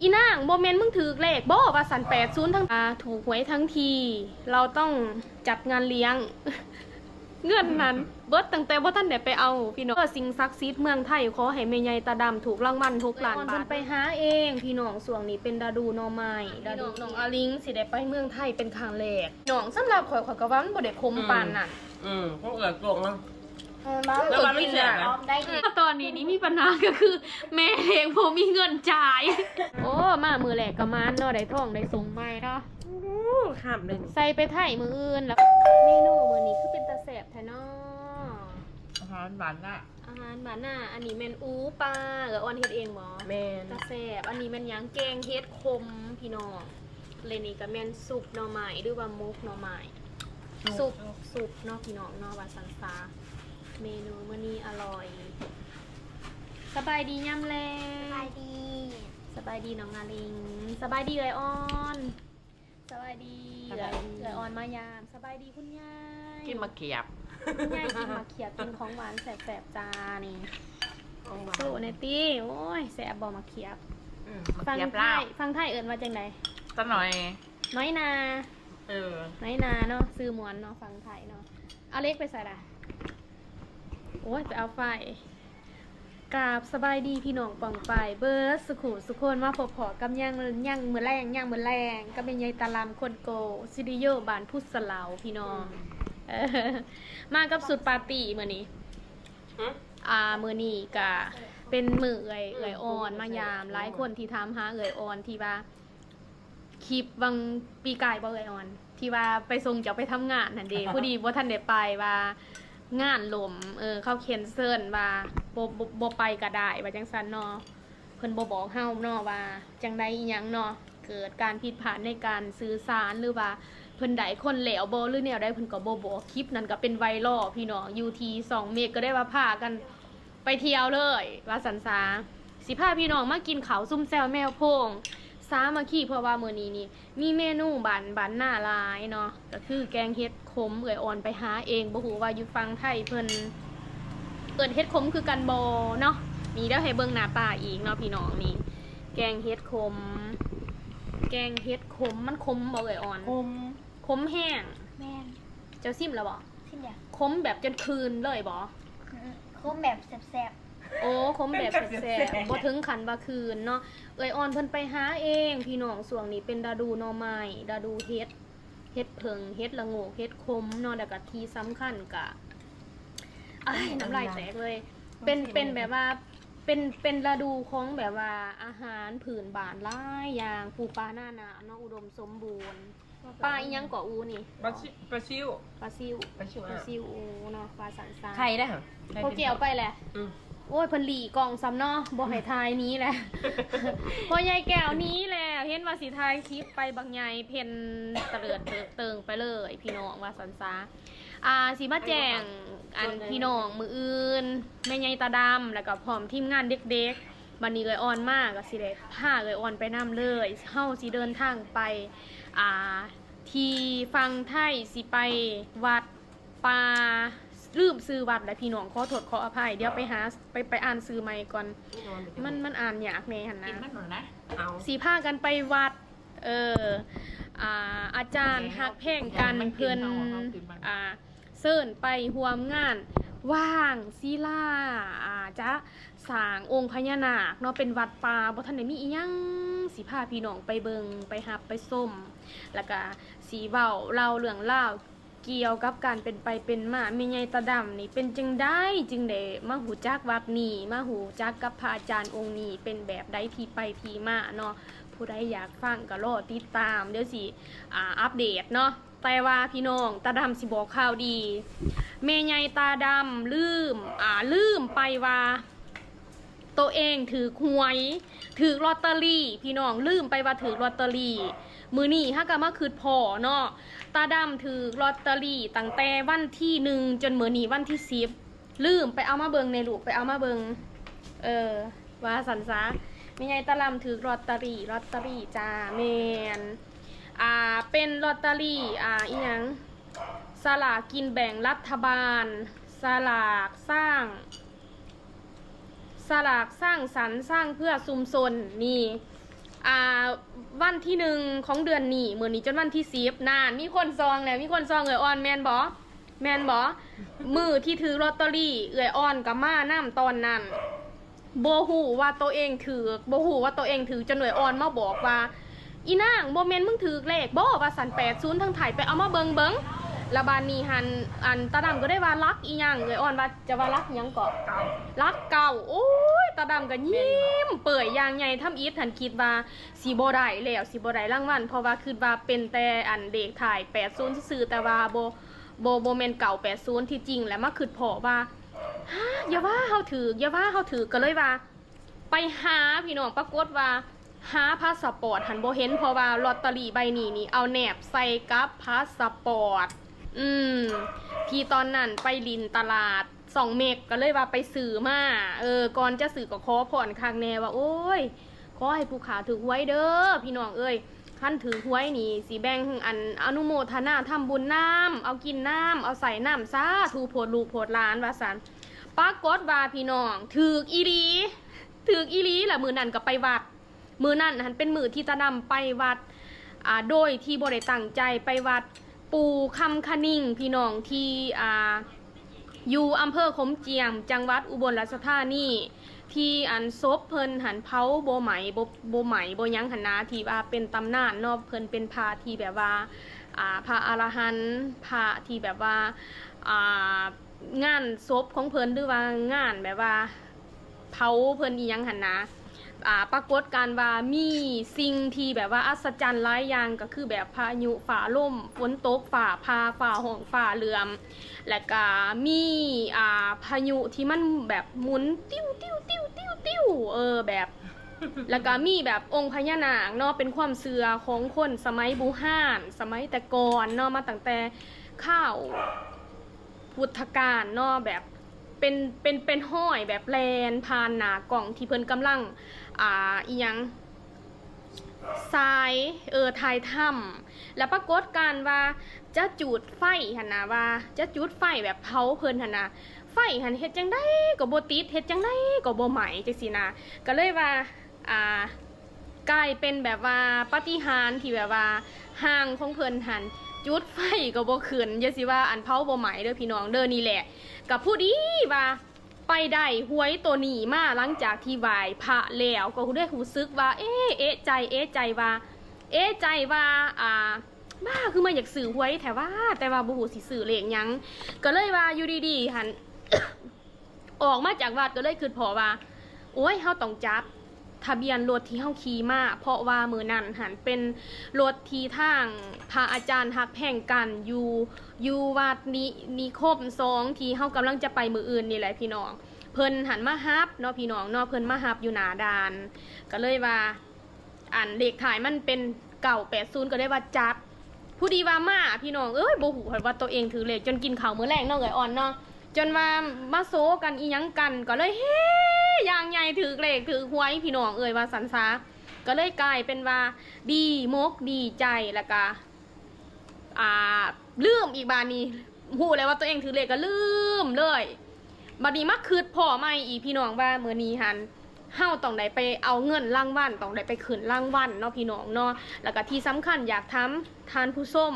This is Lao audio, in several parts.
ອີນາງ ບໍ່ແມ່ນມຶງຖືກເລກບໍ່ ວ່າຊັ້ນ ແປດສູນທັງ ອ່າ ຖືກຫວຍທັງທີ ເຮົາຕ້ອງຈັດງານລ້ຽງ. ເງິນນັ້ນເບິດຕັ້ງແຕ່ບໍ່ທັນໄດ້ໄປເອົາ ພີ່ນ້ອງ. ເພື່ອສິ່ງສັກສິດເມືອງໄທ ຂໍໃຫ້ແມ່ໃຫຍ່ຕາດຳຖືກລາງວັນຫົກລ້ານບາດ. ເພິ່ນໄປຫາເອງ ພີ່ນ້ອງ. ຊ່ວງນີ້ເປັນລະດູໜໍ່ໄມ້ ລະດູ ນ້ອງອາລິງຊິໄດ້ໄປເມືອງໄທເປັນຄັ້ງແລກ ນ້ອງ. ສຳລັບຂ້ອຍ ຂ້ອຍກໍວ່າມັນບໍ່ໄດ້ຂົມປານນັ້ນ. ອືມ ອືມ ຂອງເອື້ອຍຕົວງເນາະ. ແລ້ວວ່າມັນແຊບນະ. ຕອນນີ້ນີ້ມີບັນຫາກໍຄື ແມ່ເອງບໍ່ມີເງິນຈ່າຍ. ໂອ້ ມາມື້ແລກກໍໝານເນາະ ໄດ້ທອງໄດ້ສົມໃໝ່ເນາະ. ໂອ້ ຂ້າມເລີຍ ໃສ່ໄປໄທມື້ອື່ນ. ແລ້ວເມນູມື້ນີ້ຄືເປັນຕາແຊບແທ້ເນາະ. ອາຫານບ້ານນາ ອາຫານບ້ານນາ. ອັນນີ້ແມ່ນອູປາ ເອື້ອຍອອນເຮັດເອງບໍ່? ແມ່ນ. ຕາແຊບ. ອັນນີ້ແມ່ນຫຍັງ? ແກງເຫັດຂົມ ພີ່ນ້ອງ. ແລະນີ້ກໍແມ່ນຊຸບໜໍ່ໄມ້ ຫຼືວ່າໝົກໜໍ່ໄມ້. ຊຸບ ຊຸບເນາະ ພີ່ນ້ອງເນາະ ວ່າຊັ້ນຊະ. ເມນູມື້ນີ້ອະລ່ອຍ. ສະບາຍດີຍາມແລງ. ສະບາຍດີ. ສະບາຍດີນ້ອງອາລິງ. ສະບາຍດີເອື້ອຍອອນ. ສະບາຍດີ. ສະບາຍດີ. ເອື້ອຍອອນມາຢາມ. ສະບາຍດີຄຸນຍາຍ. ກິນໝາກຂຽບ. ຄຸນຍາຍກິນໝາກຂຽບ ກິນຂອງຫວານແຊບໆ ຈ້ານີ້. ຂອງຫວານ ໂຊແດ່ຕິ. ໂອ້ຍ ແຊບບໍ່ໝາກຂຽບ? ອືມ ໝາກຂຽບລາວ. ຝັ່ງໄທ ຝັ່ງໄທເອີ້ນວ່າຈັ່ງໃດ? ຕາໜ້ອຍ. ນ້ອຍໜ້າ. ເອີ ນ້ອຍໜ້າເນາະ ຊື່ມ່ວນເນາະ ຝັ່ງໄທເນາະ. ອາເລັກໄປໃສລະ? ໂອ້ຍ ໄປເອົາໄຟ. ກາບສະບາຍດີພີ່ນ້ອງປ້ອງປາຍເບິດສຸຂູສຸຄົນ ມາພົບພໍ້ກັບຍາມ ຍາມມື້ແລງ ຍາມມື້ແລງກັບແມ່ໃຫຍ່ຕາລຳຄົນໂກ ສະຕູດິໂອບ້ານພູສະເຫຼົາ ພີ່ນ້ອງ. ເອີ ມາກັບຊຸດປາຕີ້ມື້ນີ້. ອືມ ອ່າ ມື້ນີ້ກະເປັນມື້ເອື້ອຍ ເອື້ອຍອອນມາຢາມ. ຫຼາຍຄົນທີ່ຖາມຫາເອື້ອຍອອນ ທີ່ວ່າ ຄລິບຫວ່າງປີກາຍບໍ່ເອື້ອຍອອນ ທີ່ວ່າໄປສົ່ງເຈົ້າໄປທຳງານຫັ້ນເດ. ພໍດີບໍ່ທັນໄດ້ໄປ ວ່າງານລົ້ມ ເອີ ເຂົາແຄນເຊິນວ່າບໍ່ ບໍ່ ບໍ່ໄປກໍໄດ້ ວ່າຈັ່ງຊັ້ນເນາະ. ເພິ່ນບໍ່ບອກເຮົາເນາະວ່າຈັ່ງໃດອີ່ຫຍັງເນາະ ເກີດການຜິດພາດໃນການສື່ສານ ຫຼືວ່າເພິ່ນໄດ້ຄົນແລ້ວບໍ່ ຫຼືແນວໃດ ເພິ່ນກໍບໍ່ບອກ. ຄລິບນັ້ນກໍເປັນໄວຣອລ ພີ່ນ້ອງ ຢູ່ທີ່ຊ່ອງເມກ ກໍໄດ້ວ່າພາກັນ ໄປທ່ຽວເລີຍ ວ່າຊັ້ນຊະ. ຊິພາພີ່ນ້ອງມາກິນເຂົ້າຊຸມແຈ່ວແມວໂພງ ສາມັກຄີ ເພາະວ່າມື້ນີ້ນີ້ມີເມນູບ້ານ ບ້ານນາຫຼາຍເນາະ ກໍຄືແກງເຫັດຂົມ. ເອື້ອຍອອນໄປຫາເອງ ບໍ່ຮູ້ວ່າຢູ່ຝັ່ງໄທເພິ່ນເອີ້ນເຫັດຂົມຄືກັນບໍ່ເນາະ. ນີ້ ດຽວໃຫ້ເບິ່ງໜ້າຕາອີກເນາະ ພີ່ນ້ອງ. ນີ້ ແກງເຫັດຂົມ ແກງເຫັດຂົມ. ມັນຂົມບໍ່ເອື້ອຍອອນ? ຂົມ. ຂົມແຮງ. ແມ່ນ. ເຈົ້າຊິມແລ້ວບໍ່? ຊິມແລ້ວ. ຂົມແບບຈົນຄືນເລີຍບໍ່? ອືມ ຂົມແບບແຊບໆ. ໂອ້ ຂົມແບບແຊບໆ ບໍ່ເຖິງຂັ້ນວ່າຄືນເນາະ. ເອື້ອຍອອນເພິ່ນໄປຫາເອງ ພີ່ນ້ອງ. ຊ່ວງນີ້ເປັນລະດູໜໍ່ໄມ້ ລະດູເຫັດ ເຫັດເຜິ້ງ ເຫັດລະໂງກ ເຫັດຂົມເນາະ. ແລ້ວກໍທີ່ສຳຄັນກໍ ອ້າຍ ນ້ຳລາຍແຕກເລີຍ. ເປັນ ເປັນແບບວ່າ ເປັນ ເປັນລະດູຂອງແບບວ່າອາຫານພື້ນບ້ານຫຼາຍຢ່າງ ປູປານານ້ຳເນາະ ອຸດົມສົມບູນ. ປາອີ່ຫຍັງເກາະອູນີ້? ປາຊິ ປາຊິວ ປາຊິວ ປາຊິວ ປາຊິວອູເນາະ ວ່າຊັ້ນຊະ. ໄຂ່ໄດ້ຫະ? ໄຂ່ ພໍແກ້ວໄປແຫຼະ. ອືມ ໂອ້ຍ ເພິ່ນຫຼີ້ກ້ອງຊ້ຳເນາະ ບໍ່ໃຫ້ຖ່າຍໜີແຫຼະ. ພໍ່ໃຫຍ່ແກ້ວໜີແລ້ວ ເຫັນວ່າຊິຖ່າຍຄລິບໄປບັກໃຫຍ່ເພັ່ນຕະເຫຼີດເຕີກເຕີງໄປເລີຍ ພີ່ນ້ອງ ວ່າຊັ້ນຊະ. ອ່າ ຊິມາແຈ້ງ ອັນ ພີ່ນ້ອງ ມື້ອື່ນແມ່ໃຫຍ່ຕາດຳ ແລ້ວກໍພ້ອມທີມງານເດັກໆ ບັດນີ້ເອື້ອຍອອນມາກໍຊິໄດ້ພາເອື້ອຍອອນໄປນຳເລີຍ. ເຮົາຊິເດີນທາງໄປ ອ່າ ທີ່ຝັ່ງໄທ ຊິໄປວັດປ່າ ລືມຊື່ວັດແລ້ວ ພີ່ນ້ອງ ຂໍໂທດຂໍອະໄພ. ດຽວໄປຫາ ໄປ ໄປອ່ານຊື່ໃໝ່ກ່ອນ ມັນ ມັນອ່ານຍາກແດ່ຫັ້ນນະ. ຊິພາກັນໄປວັດ ເອີ ອ່າ ອາຈານຮັກແພງກັນເພິ່ນ ອ່າ ເຊີນໄປຮ່ວມງານວາງສິລາ ອ່າ ຈະສ້າງອົງພະຍານາກເນາະ ເປັນວັດປ່າ ບໍ່ທັນໄດ້ມີອີ່ຫຍັງ ຊິພາພີ່ນ້ອງໄປເບິ່ງ ໄປຮັບ ໄປຊົມ ແລ້ວກະຊິເວົ້າເລົ່າເລື່ອງລາວກ່ຽວກັບການເປັນໄປເປັນມາ ແມ່ໃຫຍ່ຕາດຳນີ້ເປັນຈັ່ງໃດຈຶ່ງໄດ້ມາຮູ້ຈັກວັດນີ້ ມາຮູ້ຈັກກັບພະອາຈານອົງນີ້ ເປັນແບບໃດ ທີ່ໄປທີ່ມາເນາະ. ຜູ້ໃດຢາກຟັງກໍລໍຕິດຕາມ ດຽວຊິ ອ່າ ອັບເດດເນາະ. ແຕ່ວ່າພີ່ນ້ອງ ຕາດຳຊິບອກຂ່າວດີ ແມ່ໃຫຍ່ຕາດຳລືມ ອ່າ ລືມໄປວ່າໂຕເອງຖືກຫວຍ ຖືກລອດເຕີຣີ ພີ່ນ້ອງ ລືມໄປວ່າຖືກລອດເຕີຣີ. ມື້ນີ້ຫາກໍມາຄິດພໍ້ເນາະ ຕາດຳຖືກລອດເຕີຣີຕັ້ງແຕ່ວັນທີໜຶ່ງ ຈົນມື້ນີ້ວັນທີສິບ ລືມ ໄປເອົາມາເບິ່ງແດ່ລູກ ໄປເອົາມາເບິ່ງ ເອີ ວ່າຊັ້ນຊະ. ແມ່ໃຫຍ່ຕາດຳຖືກລອດເຕີຣີ ລອດເຕີຣີຈ້າ ແມ່ນ ອ່າ ເປັນລອດເຕີຣີ ອ່າ ອີ່ຫຍັງ ສະຫຼາກກິນແບ່ງລັດຖະບານ ສະຫຼາກສ້າງ ສະຫຼາກສ້າງສັນ ສ້າງເພື່ອຊຸມຊົນ ນີ້ ອ່າ ວັນທີໜຶ່ງຂອງເດືອນນີ້ ມື້ນີ້ຈົນວັນທີສິບ ນັ້ນ ມີຄົນສ່ອງແລ້ວ ມີຄົນສ່ອງເອື້ອຍອອນ ແມ່ນບໍ່? ແມ່ນບໍ່? ມື້ທີ່ຖືກລອດເຕີຣີ ເອື້ອຍອອນກໍມານຳຕອນນັ້ນ ບໍ່ຮູ້ວ່າໂຕເອງຖືກ ບໍ່ຮູ້ວ່າໂຕເອງຖືກ ຈົນເອື້ອຍອອນມາບອກວ່າ ອີນາງ ບໍ່ແມ່ນມຶງຖືກເລກບໍ່? ວ່າຊັ້ນ ແປດສູນທາງໄທ ໄປເອົາມາເບິ່ງເບິ່ງ. ລະບາດນີ້ຫັ້ນ ອັນ ຕາດຳກໍໄດ້ວ່າ ຫຼັກອີຫຍັງ? ເອື້ອຍອອນວ່າ ຈະວ່າຫຼັກຫຍັງເກາະ? ຫຼັກເກົ້າ. ໂອ້ຍ ຕາດຳກໍຍິ້ມເປີ້ຍຢ່າງໃຫຍ່ທຳອິດ ຫັ້ນຄິດວ່າຊິບໍ່ໄດ້ແລ້ວ ຊິບໍ່ໄດ້ລາງວັນ ເພາະວ່າຄິດວ່າເປັນແຕ່ອັນເລກທ້າຍແປດສູນຊື່ໆ ແຕ່ວ່າບໍ່ ບໍ່ ບໍ່ແມ່ນເກົ້າແປດສູນ. ທີ່ຈິງແລ້ວມາຄິດພໍ້ວ່າ ຮາ ຢ່າວ່າເຮົາຖືກ ຢ່າວ່າເຮົາຖືກ ກໍເລີຍວ່າ ໄປຫາພີ່ນ້ອງ ປາກົດວ່າຫາພາສະປອດຫັ້ນບໍ່ເຫັນ ເພາະວ່າລອດເຕີຣີໃບນີ້ນີ້ ເອົາແນບໃສ່ກັບພາສະປອດ ອືມ ທີ່ຕອນນັ້ນໄປຫຼິ້ນຕະຫຼາດຊ່ອງເມັກ ກໍເລີຍວ່າໄປຊື້ມາ. ເອີ ກ່ອນຈະຊື້ກໍຂໍພອນຄັກແນ່ວ່າ ໂອ້ຍ ຂໍໃຫ້ຜູ້ຂ້າຖືກຫວຍເດີພີ່ນ້ອງເອີຍ ຄັນຖືກຫວຍນີ້ ຊິແບ່ງອັນອະນຸໂມທະນາທຳບຸນນຳ ເອົາກິນນຳ ເອົາໃຊ້ນຳ ສາທຸໂພດລູກໂພດຫຼານ ວ່າຊັ້ນ. ປາກົດວ່າພີ່ນ້ອງ ຖືກອີ່ຫຼີ ຖືກອີ່ຫຼີ. ລະມື້ນັ້ນກໍໄປວັດ ມື້ນັ້ນຫັ້ນເປັນມື້ທີ່ຕາດຳໄປວັດ ອ່າ ໂດຍທີ່ບໍ່ໄດ້ຕັ້ງໃຈ ໄປວັດປູ່ຄຳຄະນິງ ພີ່ນ້ອງ ທີ່ ອ່າ ຢູ່ອຳເພີຂົມຈຽມ ຈັງຫວັດອຸບົນລາຊະທານີ ທີ່ອັນສົບເພິ່ນຫັ້ນເຜົາບໍ່ໄໝ້ ບໍ່ ບໍ່ໄໝ້ບໍ່ຫຍັງຫັ້ນນາ ທີ່ວ່າເປັນຕຳນານເນາະ ເພິ່ນເປັນພະທີ່ແບບວ່າ ອ່າ ພະອະລະຫັນ ພະທີ່ແບບວ່າ ອ່າ ງານສົບຂອງເພິ່ນ ຫຼືວ່າງານແບບວ່າເຜົາເພິ່ນອີ່ຫຍັງຫັ້ນນາ ອ່າ ປາກົດການວ່າມີສິ່ງທີ່ແບບວ່າອັດສະຈັນຫຼາຍຢ່າງ ກໍຄືແບບພາຍຸຟ້າລົມ ຝົນຕົກ ຟ້າຜ່າ ຟ້າຮ້ອງ ຟ້າເຫຼື້ອມ ແລ້ວກະມີ ອ່າ ພາຍຸທີ່ມັນແບບໝູນຕິວໆໆໆ ເອີ ແບບ ແລ້ວກະມີແບບອົງພະຍານາກເນາະ ເປັນຄວາມເຊື່ອຂອງຄົນສະໄໝບູຮານ ສະໄໝແຕ່ກ່ອນເນາະ ມາຕັ້ງແຕ່ຄາວພຸດທະການເນາະ ແບບເປັນ ເປັນ ເປັນຮອຍແບບແລ່ນຜ່ານໜ້າກ້ອງທີ່ເພິ່ນກຳລັງ ອ່າ ອີ່ຫຍັງ ສາຍ ເອີ ຖ່າຍທຳ ແລ້ວປາກົດການວ່າຈະຈູດໄຟຫັ້ນນະ ວ່າຈະຈູດໄຟແບບເຜົາເພິ່ນຫັ້ນນະ ໄຟຫັ້ນເຮັດຈັ່ງໃດກໍບໍ່ຕິດ ເຮັດຈັ່ງໃດກໍບໍ່ໄໝ້ ຈັ່ງຊີ້ນະ ກໍເລີຍວ່າ ອ່າ ກາຍເປັນແບບວ່າປາຕິຫານທີ່ແບບວ່າຮ່າງຂອງເພິ່ນຫັ້ນ ຈູດໄຟກໍບໍ່ຂຶ້ນ ຢ່າຊິວ່າອັນເຜົາບໍ່ໄໝ້ເດີພີ່ນ້ອງເດີ. ນີ້ແຫຼະ ກໍພໍດີວ່າ ໄປໄດ້ຫວຍໂຕນີ້ມາ ຫຼັງຈາກທີ່ໄຫວ້ພະແລ້ວ ກໍໄດ້ຮູ້ສຶກວ່າ ເອ ເອະໃຈ ເອະໃຈວ່າ ເອະໃຈວ່າ ອ່າ ບ້າ ຄືມາຢາກຊື້ຫວຍແທ້ວ່າ ແຕ່ວ່າບໍ່ຮູ້ຊິຊື້ເລກຫຍັງ ກໍເລີຍວ່າຢູ່ດີໆຫັ້ນ ອອກມາຈາກວັດ ກໍເລີຍຄິດພໍ້ວ່າ ໂອ້ຍ ເຮົາຕ້ອງຈັບ ທະບຽນລົດທີ່ເຮົາຂີ່ມາ ເພາະວ່າມື້ນັ້ນຫັ້ນເປັນລົດທີ່ທາງພະອາຈານຮັກແພງກັນຢູ່ ຢູ່ວັດນິ ນິຄົມສອງ ທີ່ເຮົາກຳລັງຈະໄປມື້ອື່ນນີ້ແຫຼະພີ່ນ້ອງ ເພິ່ນຫັ້ນມາຮັບເນາະພີ່ນ້ອງເນາະ ເພິ່ນມາຮັບຢູ່ໜ້າດ່ານ ກໍເລີຍວ່າ ອັນເລກທ້າຍມັນເປັນເກົ້າແປດສູນ ກໍເລີຍວ່າຈັບ ຜູ້ດີວ່າມາ ພີ່ນ້ອງເອີຍ ບໍ່ຮູ້ວ່າໂຕເອງຖືກເລກ ຈົນກິນເຂົ້າມື້ແລງເນາະ ເອື້ອຍອອນເນາະ ຈົນວ່າມາໂຊກັນອີ່ຫຍັງກັນ ກໍເລີຍເຮຢ່າງໃຫຍ່ ຖືກເລກຖືກຫວຍ ພີ່ນ້ອງເອີຍ ວ່າຊັ້ນຊະ ກໍເລີຍກາຍເປັນວ່າດີມົກດີໃຈ ແລ້ວກະ ອ່າ ລືມອີກ ບາດນີ້ຮູ້ແລ້ວວ່າໂຕເອງຖືກເລກກໍລືມເລີຍ. ບາດນີ້ມາຄິດພໍ້ໃໝ່ອີກ ພີ່ນ້ອງ ວ່າມື້ນີ້ຫັ້ນ ເຮົາຕ້ອງໄດ້ໄປເອົາເງິນລາງວັນ ຕ້ອງໄດ້ໄປຂຶ້ນລາງວັນເນາະ ພີ່ນ້ອງເນາະ ແລ້ວກະທີ່ສຳຄັນຢາກຖາມທ່ານຜູ້ຊົມ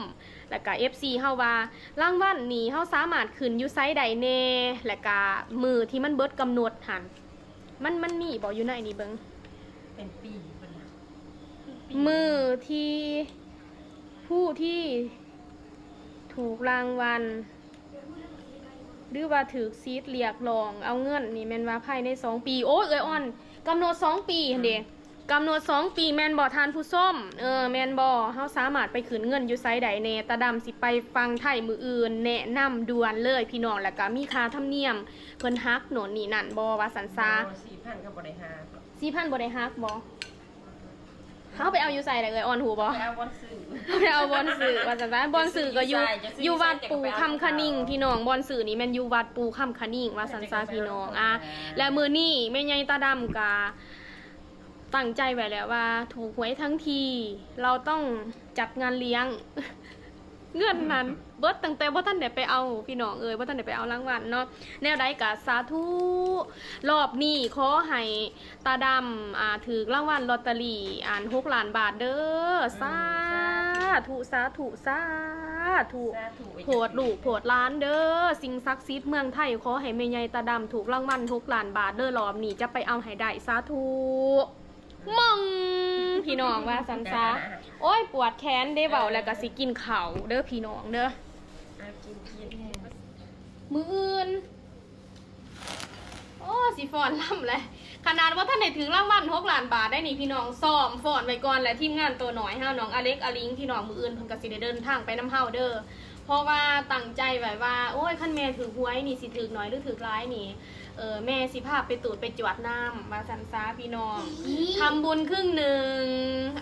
ແລ້ວກະເອັຟຊີເຮົາວ່າ ລາງວັນນີ້ເຮົາສາມາດຂຶ້ນຢູ່ໃສໄດ້ແດ່ ແລ້ວກະມື້ທີ່ມັນເບິດກຳນົດຫັ້ນ ມັນ ມັນມີບໍ່ຢູ່ໃນນີ້ເບິ່ງ ເປັນປີພຸ້ນນະ ມື້ທີ່ ຜູ້ທີ່ ຖືກລາງວັນ ຫຼືວ່າຖືກສິດຮຽກຮ້ອງເອົາເງິນນີ້ ແມ່ນວ່າພາຍໃນສອງປີ ໂອ້ຍ ເອື້ອຍອອນ ກຳນົດສອງປີຫັ້ນເດ ກຳນົດສອງປີແມ່ນບໍ່ທ່ານຜູ້ຊົມ? ເອີ ແມ່ນບໍ່? ເຮົາສາມາດໄປຂຶ້ນເງິນຢູ່ໃສໄດ້ແດ່? ຕາດຳຊິໄປຝັ່ງໄທມື້ອື່ນ ແນະນຳດ່ວນເລີຍພີ່ນ້ອງ ແລ້ວກະມີຄ່າທຳນຽມເພິ່ນຫັກໂນ່ນນີ້ນັ້ນບໍ່ ວ່າຊັ້ນຊະ. ບໍ່ ສີ່ພັນກໍບໍ່ໄດ້ຫັກ ສີ່ພັນບໍ່ໄດ້ຫັກບໍ່? ເຮົາໄປເອົາຢູ່ໃສລະເອື້ອຍອອນ ຮູ້ບໍ່? ໄປເອົາບ່ອນຊື້ ໄປເອົາບ່ອນຊື້ ວ່າຊັ້ນຊະ ບ່ອນຊື້ກໍຢູ່ ຢູ່ວັດປູ່ຄຳຄະນິງ ພີ່ນ້ອງ ບ່ອນຊື້ນີ້ແມ່ນຢູ່ວັດປູ່ຄຳຄະນິງ ວ່າຊັ້ນຊະ ພີ່ນ້ອງ ອ່າ ແລະມື້ນີ້ແມ່ໃຫຍ່ຕາດຳກະຕັ້ງໃຈໄວ້ແລ້ວວ່າ ຖືກຫວຍທັງທີ ເຮົາຕ້ອງຈັດງານລ້ຽງ ເງິນນັ້ນເບິດຕັ້ງແຕ່ບໍ່ທັນໄດ້ໄປເອົາ ພີ່ນ້ອງເອີຍ, ບໍ່ທັນໄດ້ໄປເອົາລາງວັນເນາະ. ແນວໃດກະສາທຸ, ລອບນີ້ຂໍໃຫ້ຕາດຳ ອ່າ ຖືກລາງວັນລອດຕະລີ ອັນ ຫົກລ້ານບາດເດີ. ເອີ ສາທຸ ສາທຸ ສາທຸ ສາທຸ ໂຜດລູກໂຜດຫຼານເດີ. ສິ່ງສັກສິດເມືອງໄທ ຂໍໃຫ້ແມ່ໃຫຍ່ຕາດຳຖືກລາງວັນຫົກລ້ານບາດເດີ. ລອບນີ້ຈະໄປເອົາໃຫ້ໄດ້. ສາທຸ. ມອງ ພີ່ນ້ອງວ່າຊັ້ນຊະ. ໂອ້ຍ ປວດແຂນເດ້ ເວົ້າແລ້ວກໍຊິກິນເຂົ້າເດີພີ່ນ້ອງເດີ. ອ່ະ ກິນ ກິນ ມື້ອື່ນ ໂອ້ ຊິຟ້ອນລຳແຫຼະ. ຂະໜາດບໍ່ທັນໄດ້ຖືກລາງວັນຫົກລ້ານບາດໄດ໋ນີ້ພີ່ນ້ອງ, ຊ້ອມຟ້ອນໄວ້ກ່ອນແຫຼະ. ທີມງານໂຕນ້ອຍເຮົາ ນ້ອງອາເລັກ ອາລິງ ພີ່ນ້ອງ ມື້ອື່ນເພິ່ນກໍຊິໄດ້ເດີນທາງໄປນຳເຮົາເດີ. ເພາະວ່າຕັ້ງໃຈໄວ້ວ່າ ໂອ້ຍ ຄັນແມ່ຖືກຫວຍນີ້ ຊິຖືກໜ້ອຍຫຼືຖືກຫຼາຍນີ້ ເອີ ແມ່ຊິພາໄປຕູດໄປຈວດນ້ຳ ວ່າຊັ້ນຊະພີ່ນ້ອງ. ທຳບຸນຄຶ່ງໜຶ່ງ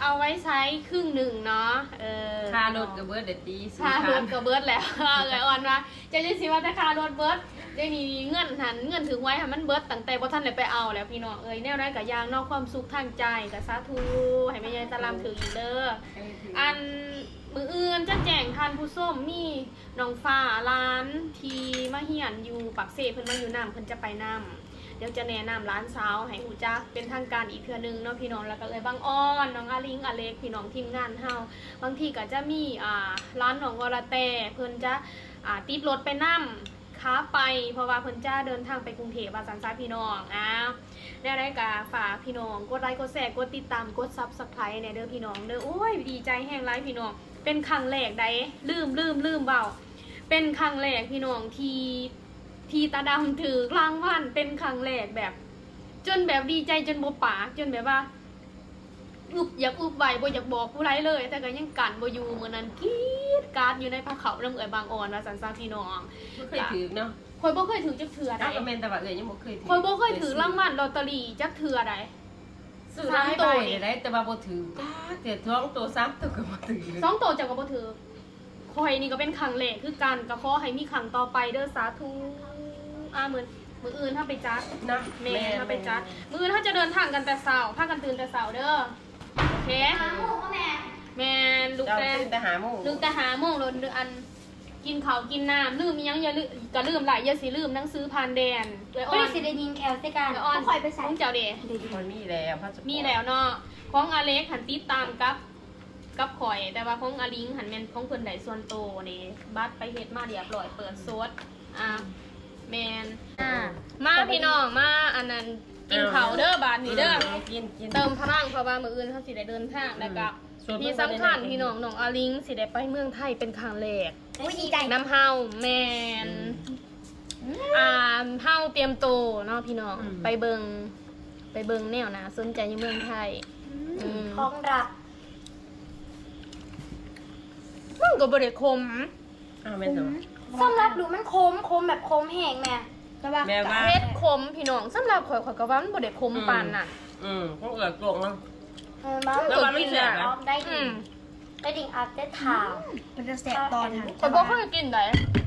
ເອົາໄວ້ໃຊ້ຄຶ່ງໜຶ່ງເນາະ. ເອີ ຄ່າລົດກໍເບິດແລ້ວຕິ ຄ່າລົດກໍເບິດແລ້ວ. ເອື້ອຍອ່ອນວ່າ ເຈົ້າຈັ່ງຊິວ່າແຕ່ຄ່າລົດເບິດ ດຽວນີ້ເງິນຫັ້ນ ເງິນຖືກຫວຍຫັ້ນ ມັນເບິດຕັ້ງແຕ່ບໍ່ທັນໄດ້ໄປເອົາແລ້ວ ພີ່ນ້ອງເອີຍ. ແນວໃດກໍຢ່າງເນາະ ຄວາມສຸກທາງໃຈກໍສາທຸ ໃຫ້ແມ່ໃຫຍ່ຕາດຳຖືກອີກເດີ. ອັນ ມື້ອື່ນຈະແຈ້ງທ່ານຜູ້ຊົມ ມີນ້ອງຟ້າ ຫຼານທີ່ມາຮຽນຢູ່ປາກເຊ ເພິ່ນມາຢູ່ນຳ ເພິ່ນຈະໄປນຳ. ດຽວຈະແນະນຳຫຼານສາວໃຫ້ຮູ້ຈັກເປັນທາງການອີກເທື່ອໜຶ່ງເນາະ ພີ່ນ້ອງ. ແລ້ວກໍເອື້ອຍບັງອອນ ນ້ອງອາລິງ ອາເລັກ ພີ່ນ້ອງທີມງານເຮົາ. ບາງທີກໍຈະມີ ອ່າ ຫຼານນ້ອງວໍລະແຕ ເພິ່ນຈະ ອ່າ ຕິດລົດໄປນຳ ຂາໄປ ເພາະວ່າເພິ່ນຈະເດີນທາງໄປກຸງເທບ ວ່າຊັ້ນຊະ ພີ່ນ້ອງ. ອ້າວ ແນວໃດກໍຝາກພີ່ນ້ອງກົດໄລ ກົດແຊ ກົດຕິດຕາມ ກົດ Subscribe ແດ່ເດີ ພີ່ນ້ອງເດີ. ໂອ້ຍ ດີໃຈແຮງຫຼາຍ ພີ່ນ້ອງ. ເປັນຄັ້ງແລກໃດ໋ ລືມ ລືມ ລືມເວົ້າ ເປັນຄັ້ງແລກ ພີ່ນ້ອງ ທີ່ ທີ່ຕາດຳຖືກລາງວັນ ເປັນຄັ້ງແລກ ແບບ ຈົນແບບດີໃຈຈົນບໍ່ປາກ ຈົນແບບວ່າ ອຶບ ຢາກອຶບໄວ້ ບໍ່ຢາກບອກຜູ້ໃດເລີຍ ແຕ່ກໍຍັງກັ້ນບໍ່ຢູ່. ມື້ນັ້ນກຣີດກາດຢູ່ໃນພາເຂົ້ານຳເອື້ອຍບາງອ່ອນ ວ່າຊັ້ນຊະ ພີ່ນ້ອງ. ບໍ່ເຄີຍຖືກເນາະ. ຂ້ອຍບໍ່ເຄີຍຖືກຈັກເທື່ອໃດ໋. ເອົ້າ ກໍແມ່ນແຕ່ວ່າເອື້ອຍຍັງບໍ່ເຄີຍຖືກ ຂ້ອຍບໍ່ເຄີຍຖືກລາງວັນລອດຕະລີຈັກເທື່ອໃດ໋. ສາມໂຕນີ້ແຫຼະ ແຕ່ວ່າບໍ່ຖືກຈັກເທື່ອ. ສອງໂຕ ສາມໂຕກໍບໍ່ຖືກ. ສອງໂຕເຈົ້າກໍບໍ່ຖືກ. ຂ້ອຍນີ້ກໍເປັນຄັ້ງແລກຄືກັນ ກໍຂໍໃຫ້ມີຄັ້ງຕໍ່ໄປເດີ ສາທຸ. ອ່າ ມື້ ມື້ອື່ນເຮົາໄປຈັດນະ. ແມ່ນ ແມ່ນ ເຮົາໄປຈັດ. ມື້ອື່ນເຮົາຈະເດີນທາງກັນແຕ່ເຊົ້າ ພາກັນຕື່ນແຕ່ເຊົ້າເດີ. ໂອເຄ ຫ້າໂມງບໍ່ແມ່? ແມ່ນ ລຸກແຕ່ ເຈົ້າຕື່ນແຕ່ຫ້າໂມງ ລຸກແຕ່ຫ້າໂມງ ໂລດ ອັນ ກິນເຂົ້າກິນນ້ຳ ລືມອີ່ຫຍັງຢ່າລືມ ກໍລືມຫຼາຍ ຢ່າຊິລືມໜັງສືຜ່ານແດນ. ເອື້ອຍອ່ອນ ຂ້ອຍຊິໄດ້ຍິງແຂ້ວໃສ່ກັນ. ເອື້ອຍອ່ອນ ຂອງຂ້ອຍໄປໃສ? ຂອງເຈົ້າເດ? ຂ້ອຍມີແລ້ວ ພາສະປອດ ມີແລ້ວເນາະ. ຂອງອາເລັກຫັ້ນຕິດຕາມກັບ ກັບຂ້ອຍ ແຕ່ວ່າຂອງອາລິງຫັ້ນແມ່ນຂອງເພິ່ນໄດ້ສ່ວນໂຕເດ້ ບັດໄປເຮັດມາລຽບລ້ອຍ ເປີດສົດ. ອ່າ ແມ່ນ. ອ່າ ມາພີ່ນ້ອງ ມາອັນນັ້ນ ກິນເຂົ້າເດີບາດນີ້ເດີ. ເອີ ກິນ ກິນ ເຕີມພະລັງ ເພາະວ່າມື້ອື່ນເຮົາຊິໄດ້ເດີນທາງ ອືມ ແລ້ວກະ ອືມ ທີ່ສຳຄັນພີ່ນ້ອງ ນ້ອງອາລິງຊິໄດ້ໄປເມືອງໄທເປັນຄັ້ງແລກ. ໂອ້ຍ ດີໃຈນຳເຮົາ. ແມ່ນ. ອືມ ອ່າ ເຮົາຕຽມໂຕເນາະພີ່ນ້ອງ ອືມ ໄປເບິ່ງ ໄປເບິ່ງແນວໜ້າສົນໃຈຢູ່ເມືອງໄທ. ອືມ ອືມ ຂອງລັບ ມັນກໍບໍ່ໄດ້ຂົມ. ອ້າວ ແມ່ນຫຍັງ? ສຳລັບລູກມັນຂົມ ຂົມແບບຂົມແຮງແມ່. ແຕ່ວ່າ ແບບວ່າ ເຜັດຂົມພີ່ນ້ອງ ສຳລັບຂ້ອຍ ຂ້ອຍກໍວ່າມັນບໍ່ໄດ້ຂົມ ອືມ ປານນັ້ນ. ອືມ ຂອງເອື້ອຍກົງເນາະ. ເອີ ມັນ ແຕ່ວ່າມັນແຊບນະ ອອກໄດ້ ອື ດີ ມ ໄດ້ດິງອັບໄດ້ຖາມ ເປັນຕາແຊບຕອນນັ້ນ. ຂ້ອຍບໍ່ເຄີຍກິນໃດ.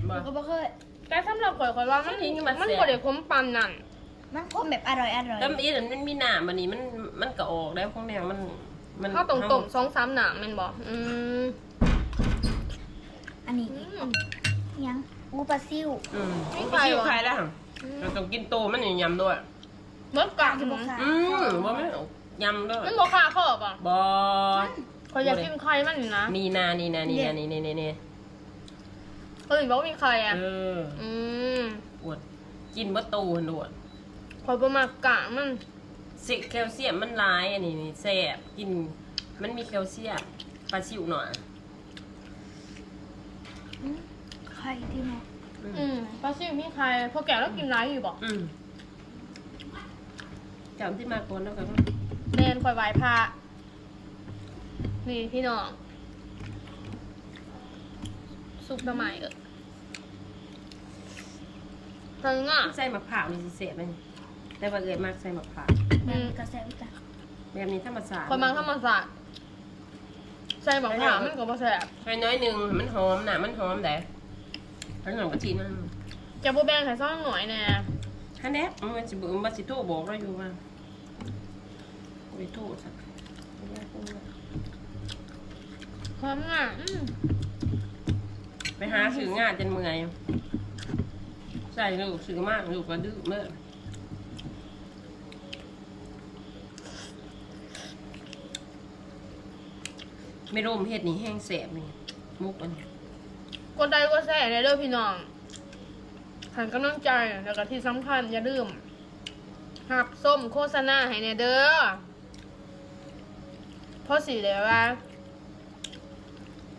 ບໍ່ ຂ້ອຍກໍບໍ່ເຄີຍ. ແຕ່ສຳລັບຂ້ອຍ ຂ້ອຍວ່າມັນ ມັນບໍ່ໄດ້ຂົມປານນັ້ນ. ມັນຂົມແບບອະລ່ອຍໆ. ແຕ່ມັນ ອັນ ມັນມີນ້ຳ ອັນນີ້ມັນ ມັນກໍອອກແລ້ວ ຂອງແນວມັນ ມັນ ເຮົາຕ້ອງຕົ້ມສອງສາມນ້ຳແມ່ນບໍ່? ອືມ ອັນນີ້ ອືມ ອີຫຍັງ? ອູປາຊິວ. ອືມ ມີໄຂ່ ອູປາຊິວ ບໍ່? ໄຂ່ແລ້ວ ອືມ ເຮົາຕ້ອງກິນໂຕມັນນີ້ ຍຳດ້ວຍ ເບິດກາບ. ອືມ ບໍ່ແມ່ນ ຍຳເດີ ມັນບໍ່ຄາຄໍບໍ່? ບໍ່ ຂ້ອຍຢາກກິນໄຂ່ມັນນີ້ນະ. ນີ້ນະ ນີ້ນະ ນີ້ນະ ນີ້ ນີ້ ນີ້ ເອີ ບໍ່ມີໄຂ່ອະ. ເອີ ອືມ ອວດກິນເບິດໂຕຫັ້ນໂລດ. ຂ້ອຍບໍ່ມັກກາກມັນ ຊິ ແຄວຊຽມມັນຫຼາຍ. ອັນນີ້ນີ້ແຊບ ກິນ ມັນມີແຄວຊຽມ ປາຊິວໜ້ອຍ. ອືມ ໄຂ່ທີ່ເນາະ. ອືມ ອືມ ປາຊິວມີໄຂ່. ພໍ່ແກ້ວລາວກິນຫຼາຍຢູ່ບໍ່? ອືມ ເຈົ້າທີ່ມາກ່ອນແລ້ວກໍ ແມ່ນ ຂ້ອຍໄຫວ້ພະ. ນີ້ພີ່ນ້ອງ ຊຸບໜໍ່ໄມ້ເອີ ທັງງາ ໃສ່ໝາກພ້າວນີ້ຊິແຊບແມ່ນ. ແຕ່ວ່າເອື້ອຍມັກໃສ່ໝາກພ້າວ. ອືມ ແບບນີ້ກໍແຊບຄືກັນ. ແບບນີ້ທຳມະຊາດ ຂ້ອຍມັກທຳມະຊາດ. ໃສ່ບັກພ້າວມັນກໍບໍ່ແຊບ. ໃສ່ໜ້ອຍໜຶ່ງ ມັນຫອມນະ ມັນຫອມໃດ໋. ໃສ່ໜ້ອຍກະທິມັນ. ຈະບໍ່ແບ່ງໃຫ້ຊາວນ້ອຍແດ່? ຫັ້ນແຫຼະ ມັນຊິ ວ່າຊິໂທບອກລາວຢູ່ວ່າ ບໍ່ໄດ້ໂທຊະ. ຫອມງາມ. ອືມ ໄປຫາຊື້ງາຈົນເມື່ອຍ ໃສ່ລູກ ຊື້ມາ ລູກກໍດື້ເມີ້. ແມ່ລົມເຮັດນີ້ແຮງແຊບນີ້ ໝົກອັນນີ້. ກົດໄລກົດແຊແດ່ເດີພີ່ນ້ອງ ໃຫ້ກຳລັງໃຈ ແລ້ວກໍທີ່ສຳຄັນຢ່າລືມຮັບຊົມໂຄສະນາໃຫ້ແດ່ເດີ ພໍຊິໄດ້ວ່າ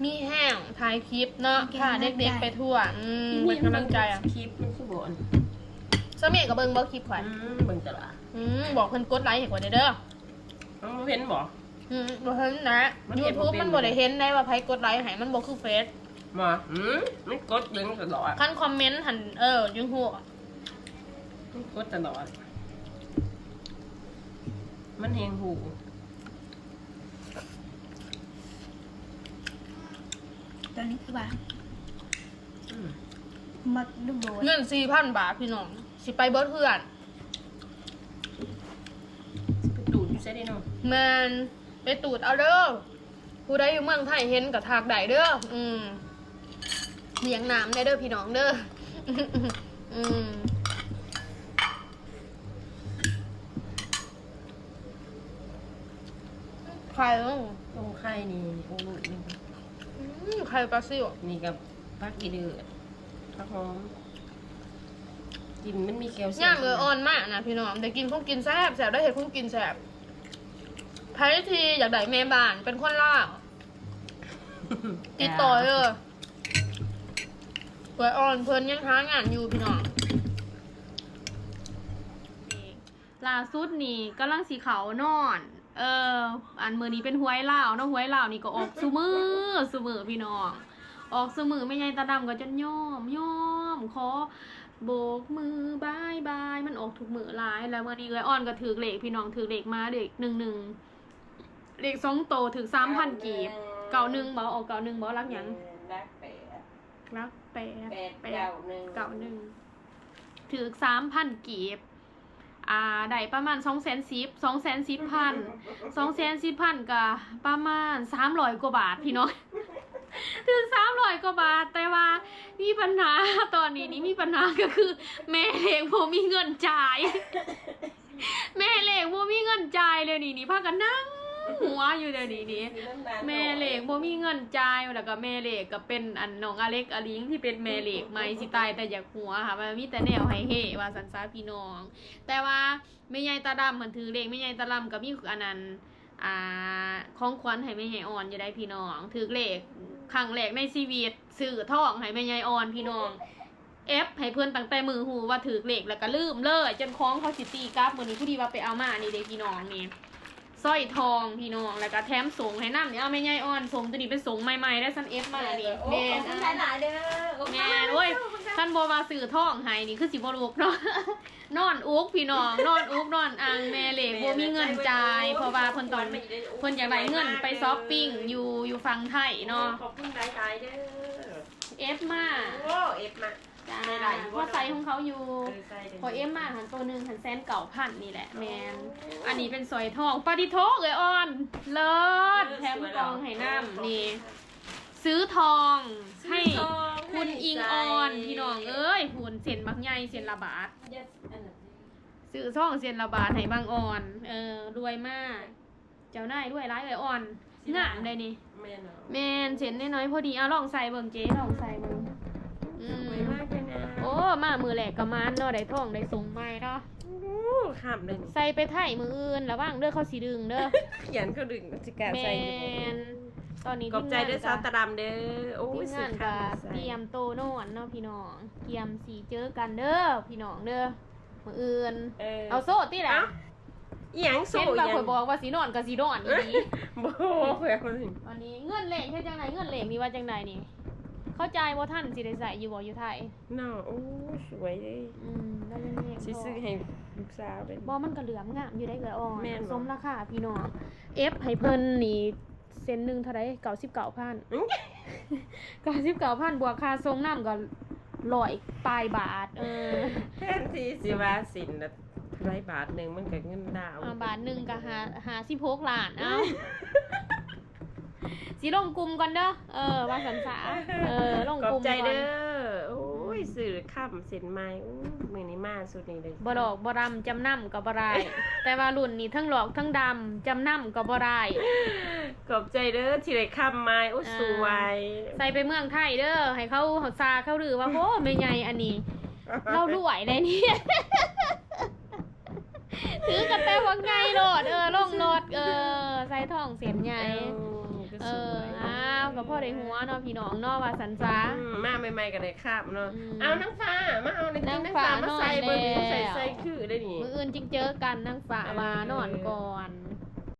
ມີແຮງຖ່າຍຄລິບເນາະ ພາເດັກໆໄປທົ່ວ. ອືມ ເປັນກຳລັງໃຈ. ຄລິບມັນຄືບໍ່ອັນ ສາມີກໍເບິ່ງບໍ່ຄລິບຂ້ອຍ? ອືມ ເບິ່ງຕະຫຼາດ. ອືມ ບອກເພິ່ນກົດໄລໃຫ້ຂ້ອຍແດ່ເດີ. ເອົາ ບໍ່ເຫັນບໍ່? ອືມ ບໍ່ເຫັນນະ ຢູທູບມັນບໍ່ໄດ້ເຫັນໄດວ່າໃຜກົດໄລໃຫ້ ມັນບໍ່ຄືເຟສ. ບໍ່ ອືມ ມັນກົດເບິ່ງຕະຫຼອດ ຄັນຄອມເມັນຫັ້ນ. ເອີ ຢູທູບມັນກົດຕະຫຼອດ ມັນແຮງຮູ້. ຕອນນີ້ຄືວ່າ ອືມ ມັກດູໂດດ ເງິນສີ່ພັນບາດພີ່ນ້ອງ ຊິໄປເບິດເຮືອນ. ໄປຕູດຢູ່ໃສເດເນາະ? ແມ່ນ ໄປຕູດເອົາເດີ. ຜູ້ໃດຢູ່ເມືອງໄທເຫັນກໍທັກໄດ້ເດີ. ອືມ ລ້ຽງນ້ຳແດ່ເດີພີ່ນ້ອງເດີ. ອືມ ໄຂ່ ໂອ້ ໄຂ່ນີ້ ໂອ້ ອືມ ໄຂ່ປາຊິວ ນີ້ກໍຜັກອີເດີ ຜັກຫອມ ກິນມັນມີແຄວຊຽມ. ຍາມເອື້ອຍອ່ອນມານະພີ່ນ້ອງ ໄດ້ກິນຂອງກິນແຊບໆ ໄດ້ເຮັດຂອງກິນແຊບ. ໃຜທີ່ຢາກໄດ້ແມ່ບ້ານເປັນຄົນລາວ ຕິດຕໍ່ເດີ. ເອື້ອຍອ່ອນເພິ່ນຍັງຫາງານຢູ່ພີ່ນ້ອງ. ລ່າສຸດນີ້ກຳລັງຊິເຂົ້ານອນ. ເອີ ອັນມື້ນີ້ເປັນຫວຍລາວເນາະ ຫວຍລາວນີ້ກໍອອກຊຸມື້ ຊຸມື້ພີ່ນ້ອງ ອອກຊຸມື້. ແມ່ໃຫຍ່ຕາດຳກໍຈົນຍອມ ຍອມຂໍໂບກມືບາຍບາຍ ມັນອອກທຸກມື້ຫຼາຍ. ແລ້ວມື້ນີ້ເອື້ອຍອ່ອນກໍຖືກເລກພີ່ນ້ອງ ຖືກເລກມາເລກໜຶ່ງໜຶ່ງ ເລກສອງໂຕ ຖືກສາມພັນກີບ. ເກົ້າໜຶ່ງບໍ່? ອອກເກົ້າໜຶ່ງບໍ່? ຫຼັກຫຍັງ? ຫຼັກແປດ ຫຼັກແປດ ແປດເກົ້າໜຶ່ງ ເກົ້າໜຶ່ງ ຖືກສາມພັນກີບ. ອ່າ ໄດ້ປະມານສອງແສນສິບ ສອງແສນສິບພັນ ສອງແສນສິບພັນກໍປະມານສາມຮ້ອຍກວ່າບາດພີ່ນ້ອງ ຖືກສາມຮ້ອຍກວ່າບາດ. ແຕ່ວ່າມີບັນຫາ ຕອນນີ້ນີ້ມີບັນຫາກໍຄືແມ່ເລກບໍ່ມີເງິນຈ່າຍ ແມ່ເລກບໍ່ມີເງິນຈ່າຍ. ດຽວນີ້ນີ້ພາກັນນັ່ງຫົວຢູ່ ດຽວນີ້ນີ້ແມ່ເລກບໍ່ມີເງິນຈ່າຍ ແລ້ວກໍແມ່ເລກກໍເປັນອັນນ້ອງອາເລັກອາລິງທີ່ເປັນແມ່ເລກໃໝ່ ຊິຕາຍແຕ່ຢາກຫົວ ຫາວ່າມີແຕ່ແນວໃຫ້ເຮວ່າຊັ້ນຊະພີ່ນ້ອງ. ແຕ່ວ່າແມ່ໃຫຍ່ຕາດຳຫັ້ນຖືກເລກ ແມ່ໃຫຍ່ຕາດຳກໍມີອັນນັ້ນ ອ່າ ຂອງຂວັນໃຫ້ແມ່ໃຫຍ່ອ່ອນຢູ່ໄດ໋ພີ່ນ້ອງ ຖືກເລກຄັ້ງແລກໃນຊີວິດ ຊື້ທອງໃຫ້ແມ່ໃຫຍ່ອ່ອນພີ່ນ້ອງ. ແອັບໃຫ້ເພິ່ນຕັ້ງແຕ່ມື້ຮູ້ວ່າຖືກເລກ ແລ້ວກໍລືມເລີຍ ຈົນຂອງເຂົາຊິຕີກັບ. ມື້ນີ້ພໍດີວ່າໄປເອົາມານີ້ເດ້ພີ່ນ້ອງ ນີ້ ສ້ອຍທອງພີ່ນ້ອງ ແລ້ວກໍແຖມສົ້ງໃຫ້ນຳ. ນີ້ ເອົາແມ່ໃຫຍ່ອ່ອນ ສົ້ງໂຕນີ້ເປັນສົ້ງໃໝ່ໆ ໄດ້ຊັ້ນເອັບມານີ້. ແມ່ນ ໂອ້ ຂອບຄຸນຫຼາຍໆເດີ. ໂອ້ ແມ່ນ ໂອ້ຍ ຄັນບໍ່ວ່າຊື້ທອງໃຫ້ນີ້ຄືຊິບໍ່ລຸກເນາະ ນອນອຸກພີ່ນ້ອງ ນອນອຸກນອນອັ່ງ. ແມ່ເລກບໍ່ມີເງິນຈ່າຍ ເພາະວ່າເພິ່ນຕ້ອງ ເພິ່ນຢາກໄດ້ເງິນໄປຊັອບປິງຢູ່ ຢູ່ຝັ່ງໄທເນາະ. ຂອບຄຸນຫຼາຍໆເດີ. ເອັບມາ ໂອ້ ເອັບມາ ຈ້າ ພໍໃສ່ຂອງເຂົາຢູ່. ເອີ ໃສ່ ພໍເອັບມາຫັ້ນ ໂຕໜຶ່ງຫັ້ນແສນເກົ້າພັນນີ້ແຫຼະ. ແມ່ນ ອັນນີ້ເປັນສ້ອຍທອງ. ປາຕິໂທ ເອື້ອຍອ່ອນ ເລີດ ເອີ ແຖມກ່ອງໃຫ້ນຳ ນີ້ ຊື້ທອງໃຫ້ ຊື້ທອງໃຫ້ ຄຸນອິງອ່ອນ ໃສ່ ພີ່ນ້ອງເອີຍ ພຸ້ນ ເສັ້ນບັກໃຫຍ່ ເສັ້ນລະບາດ ຊື້ທອງເສັ້ນລະບາດໃຫ້ບັງອ່ອນ. ເອີ ລວຍມາກ ເຈົ້ານາຍລວຍຫຼາຍເອື້ອຍອ່ອນ. ງາມໄດ໋ນີ້. ແມ່ນເນາະ ແມ່ນ ເສັ້ນນ້ອຍໆ ພໍດີ. ເອົາ ລອງໃສ່ເບິ່ງເຈ້ ລອງໃສ່ເບິ່ງ. ອືມ ໂອ້ ມາມື້ແລກກໍໝານເນາະ ໄດ້ທອງໄດ້ສົ້ງໃໝ່ເນາະ. ໂອ້ ງາມເດ້ນີ້ ໃສ່ໄປໄທມື້ອື່ນ ລະວັງເດີ ເຂົາຊິດຶງເດີ ຢ້ານເຂົາດຶງ ຊິກ້າໃສ່ຢູ່ບໍ່. ແມ່ນ ຕອນນີ້ ຂອບໃຈເດີ ທີມງານ ສາວຕາດຳເດີ. ໂອ້ຍ ທີມງານກໍຕຽມໂຕນອນເນາະພີ່ນ້ອງ ກຽມຊິເຈີກັນເດີພີ່ນ້ອງເດີ ມື້ອື່ນ. ເອີ ເອົາໂຊຕິລະ ເອົ້າ ອີ່ຫຍັງໂຊ ເຫັນວ່າຂ້ອຍບອກວ່າຊິນອນກໍຊິນອນອີ່ຫຼີ. ບໍ່ ຂ້ອຍເອົາ ອັນນີ້ເງິນເລກເຮັດຈັ່ງໃດ? ເງິນເລກນີ້ວ່າຈັ່ງໃດນີ້? ເຂົາຈ່າຍບໍ່ທັນ ຊິໄດ້ໃຊ້ຢູ່ບໍ່ຢູ່ໄທເນາະ? ໂອ້ຍ ສວຍເດ້. ອືມ ແລ້ວຍັງແຮງພໍ ຊິຊື້ໃຫ້ລູກສາວເດ້. ບໍ່ ມັນກໍເຫຼື້ອມງາມຢູ່ໄດ໋ເອື້ອຍອ່ອນ. ແມ່ນບໍ່? ສົມລາຄາພີ່ນ້ອງ ເອັບໃຫ້ເພິ່ນນີ້ ເສັ້ນໜຶ່ງເທົ່າໃດ? ເກົ້າສິບເກົ້າພັນ ເກົ້າສິບເກົ້າພັນ ບວກຄ່າສົ່ງນຳກໍຮ້ອຍປາຍບາດ. ເອີ ແທນທີ່ຊິວ່າເສັ້ນລະເທົ່າໃດ ບາດໜຶ່ງ ມັນກໍເງິນລາວ ອ່າ ບາດໜຶ່ງກໍຫ້າ ຫ້າສິບຫົກລ້ານ. ເອົ້າ ຊິລົງກຸ່ມກ່ອນເດີ ເອີ ວ່າຊັ້ນຊະ ເອີ ລົງ ຂອບ ກຸ່ມ ໃຈ ກ່ອນ ເດີ. ໂອ້ຍ ຊື້ຄຳເສັ້ນໃໝ່ ໂອ້ຍ ມື້ນີ້ມາຊຸດນີ້ເລີຍ ບໍ່ຫຼອກບໍ່ດຳ ຈຳນຳກໍບໍ່ໄດ້ ແຕ່ວ່າລຸ້ນນີ້ທັງຫຼອກທັງດຳ ຈຳນຳກໍບໍ່ໄດ້. ຂອບໃຈເດີທີ່ໄດ້ຄຳໃໝ່ ໂອ້ຍ ເອີ ສວຍ ໃສ່ໄປເມືອງໄທເດີ ໃຫ້ເຂົາຊາເຂົາລືວ່າ ໂອ້ ແມ່ໃຫຍ່ອັນນີ້ ລາວລວຍໄດ໋ນີ້ ຖືກັນແຕ່ຫວງໃຫຍ່ໂລດ ເອີ ລົງລົດ ເອີ ໃສ່ທອງເສັ້ນໃຫຍ່ ເອີ ກໍ ເອີ ສວຍ ອ້າວ ກໍພໍໄດ້ຫົວເນາະ ພີ່ນ້ອງເນາະ ວ່າຊັ້ນຊະ ອືມ ມາໃໝ່ໆກໍໄດ້ຄາບເນາະ ອືມ ອ້າວ ນາງຟ້າ ມາເອົານີ້ ນາງຟ້າ ນາງຟ້າ ມາໃສ່ເບິ່ງ ນອນແລ້ວ ໃສ່ ໃສ່ຄືໄດ໋ນີ້ ມື້ອື່ນຈຶ່ງເຈີກັນ ນາງຟ້າ ເອີ ວ່ານອນກ່ອນ.